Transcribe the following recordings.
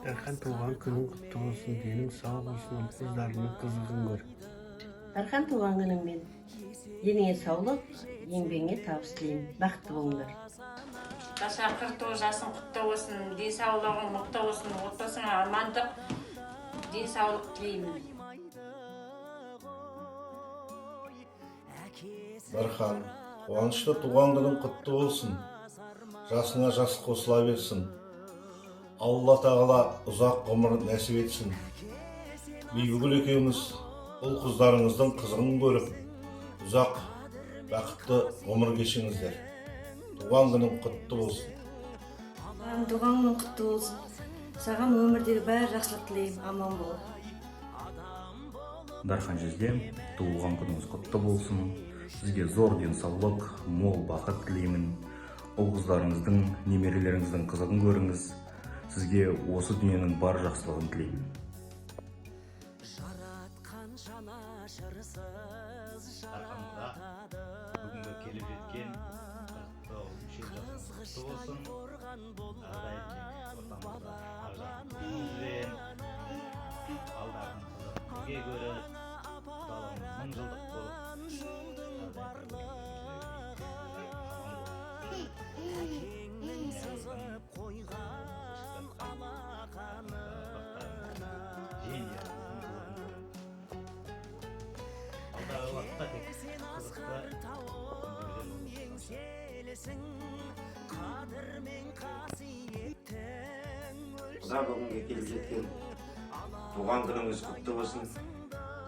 Дархан, туған күнің құтты болсын, денің сау болсын, ұл қыздарыңның қызығын көр. Дархан, туған күніңмен! Деніңе саулық, еңбегіңе табыс тілеймін. Бақытты болыңдар. Даша, 49 жасың құтты болсын, денсаулығың мықты болсын, отбасыңа амандық, денсаулық тілеймін. Дархан, қуанышты туған күнің құтты болсын. Жасыңа жас қосыла берсін. Алла тағала ұзақ ғұмыр нәсіп етсін. Бибігүл екеуміз ұл қыздарыңыздың қызығын көріп, ұзақ бақытты ғұмыр кешіңіздер. Туған күнің құтты болсын. Туған күнің құтты болсын! Саған өмірдегі бәрі жақсылық тілеймін, аман бол. Дархан жезде, туылған күніңіз құтты болсын! Сізге зор денсаулық, мол бақыт тілеймін. Ұл қыздарыңыздың, немерелеріңіздің қызығын көріңіз. Сізге осы дүниенің бар жақсылығын тілеймін. Дархан құда, бүгінгі келіп жеткен 49 мүшел жасыңыз құтты болсын! Әрдайым тек ортамызда ақ жарқын күлкіңізбен, балдардың қызығын бірге көріп, құдалығыңыз мың жылдық болып, әрдайым аман болып, жиендеріңіздің қызығын көріп, алдағы уақытта тек қызықты күндерден болсын. Құда, бүгінге келіп жеткен туған күніңіз құтты болсын!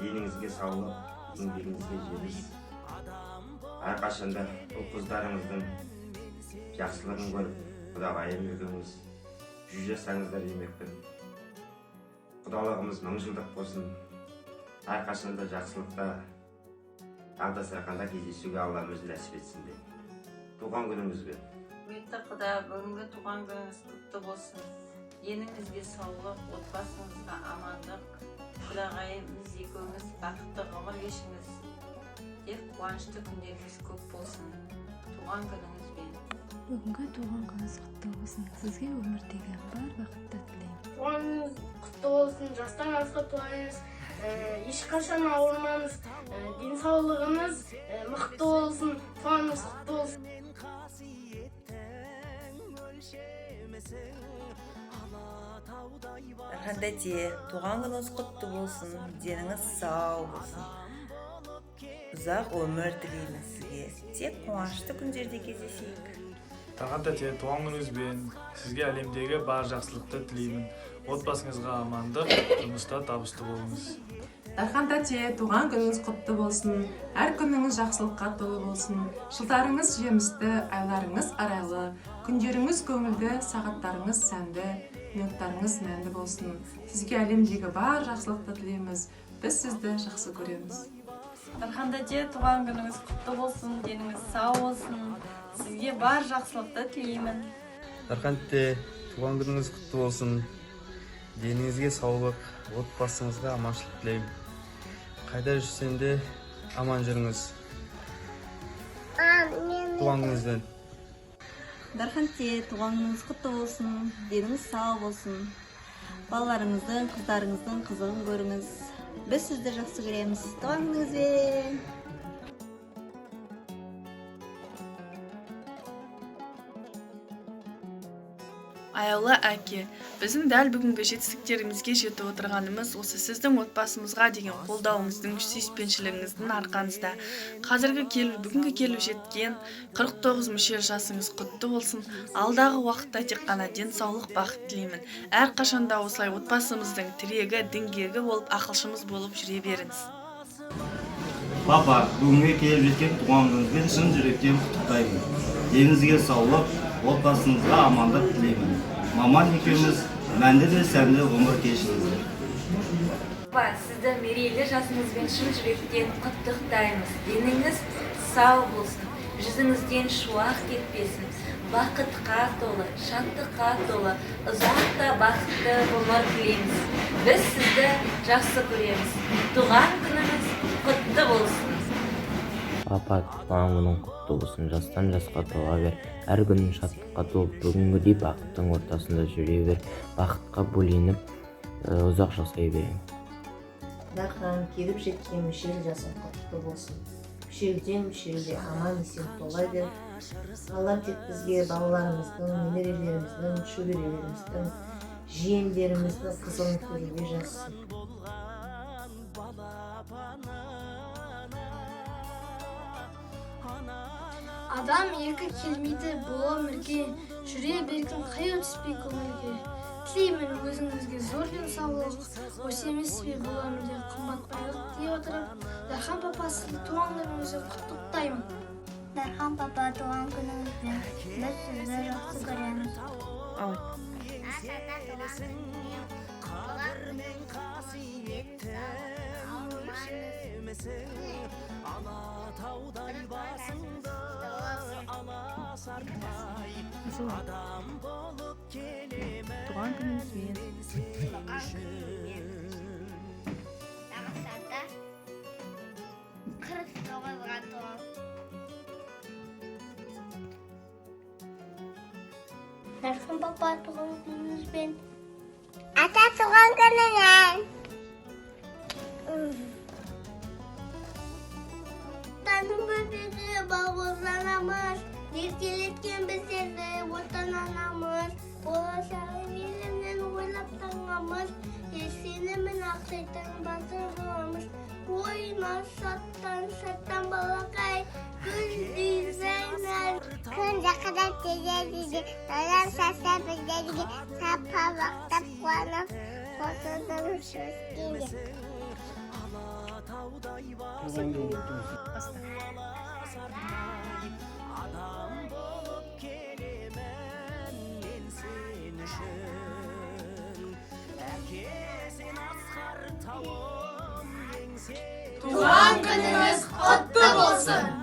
Деніңізге саулық, еңбегіңізге жеміс, әрқашанда ұл қыздарыңыздың жақсылығын көріп, құдағайым екеуіңіз 100 жасаңыздар демекпін. Құдалығымыз мың жылдық болсын! Әрқашанда жақсылықта, ақ дастарханда кездесуге Аллам өзі нәсіп етсін деп. Туған күніңізбен! Құрметті құда, бүгінгі туған күніңіз құтты болсын! Деніңізге саулық, отбасыңызға амандық, құдағайымыз екеуіңіз бақытты ғұмыр кешіңіз. Тек қуанышты күндеріңіз көп болсын. Туған күніңізбен! Бүгінгі туған күніңіз құтты болсын! Сізге өмірдегі бар бақытты тілеймін. Туған күніңіз құтты болсын! Жастан жасқа толыңыз, ешқашан ауырмаңыз, денсаулығыңыз мықты болсын. Туған күніңіз құтты болсын! Дархан тәте, туған күніңіз құтты болсын! Деніңіз сау болсын, ұзақ өмір тілеймін сізге. Тек қуанышты күндерде кездесейік. Дархан тәте, туған күніңізбен! Сізге әлемдегі бар жақсылықты тілеймін. Отбасыңызға амандық, жұмыста табысты болыңыз. Дархан тәте, туған күніңіз құтты болсын! Әр күніңіз жақсылыққа толы болсын. Жылдарыңыз жемісті, айларыңыз арайлы, күндеріңіз көңілді, сағаттарыңыз сәнді, минуттарыңыз мәнді болсын. Сізге әлемдегі бар жақсылықты тілейміз. Біз сізді жақсы көреміз. Дархан тәте, туған күніңіз құтты болсын! Деніңіз сау болсын! Сізге бар жақсылықты тілеймін. Дархан тәте, туған күніңіз құтты болсын! Деніңізге саулық, отбасыңызға аманшылық тілеймін. Қайда жүрсең де аман жүріңіз. Туған күніңізбен! Дархан тәте, туған күніңіз құтты болсын! Деніңіз сау болсын! Балаларыңыздың, қыздарыңыздың қызығын көріңіз. Біз сізді жақсы көреміз. Туған күніңізбен! Аяулы әке, біздің дәл бүгінгі жетістіктерімізге жетіп отырғанымыз осы сіздің отбасымызға деген қолдауыңыздың, сүйіспеншілігіңіздің арқаңызда. Қазіргі келіп, бүгінгі келіп жеткен 49 мүшел жасыңыз құтты болсын! Алдағы уақытта тек қана денсаулық, бақыт тілеймін. Әрқашанда осылай отбасымыздың тірегі, діңгегі болып, ақылшымыз болып жүре беріңіз. Папа, бүгінгі келіп жеткен туған күніңізбен шын жүректен құттықтаймын. Деніңізге саулық, отбасыңызға амандық тілеймін. Маман екеуміз мәнді де сәнді ғұмыр кешіңіздер. Папа, сізді мерейлі жасыңызбен шын жүректен құттықтаймыз. Деніңіз сау болсын, жүзіңізден шуақ кетпесін. Бақытқа толы, шаттыққа толы, ұзақ та бақытты ғұмыр тілейміз. Біз сізді жақсы көреміз. Туған күніңіз құтты болсын! Папа, туған күнің құтты болсын, жастан жасқа тола бер, әр күнің шаттыққа толып, бүгінгідей бақыттың ортасында жүре бер, бақытқа бөленіп, ұзақ жасай берің. Дархан, келіп жеткен мүшел жасың құтты болсын. Мүшелден мүшелге аман есен тола бер. Аллам тек бізге балаларымыздың, немерелеріміздің, шөберелеріміздің, жиендеріміздің қызығын көруге жазсын. Адам екі келмейді бұл өмірге, жүре бергін қиын түспей көңілге. Тілеймін өзіңізге зор денсаулық, осы емес пе бұл өмірде қымбат байлық дей отырып, Дархан папа, сізді туған күніңізбен құттықтаймын. Дархан папа, туған күніңізбен, біз сізді жақсы көреміз. Туған күніңізбен. Дарханда 49-ға толам. Дархан папа, туған күніңізбен. Ата, туған күніңмен. Отанның бөбегі бауырзанамыз, еркелеткен біздерді Отан анамыз. Болашағын елімнен ойлап таңғамыз, сенімін ақтайтын батыр боламыз. Ойна шаттан, шаттан балақай, гүлдей жайнар. Күн жақындап келеді, далам шашса біздерге, сапалақтап қуанып, қосылдым өскенге. Туған күнің құтты болсын. Туған күніңіз құтты болсын!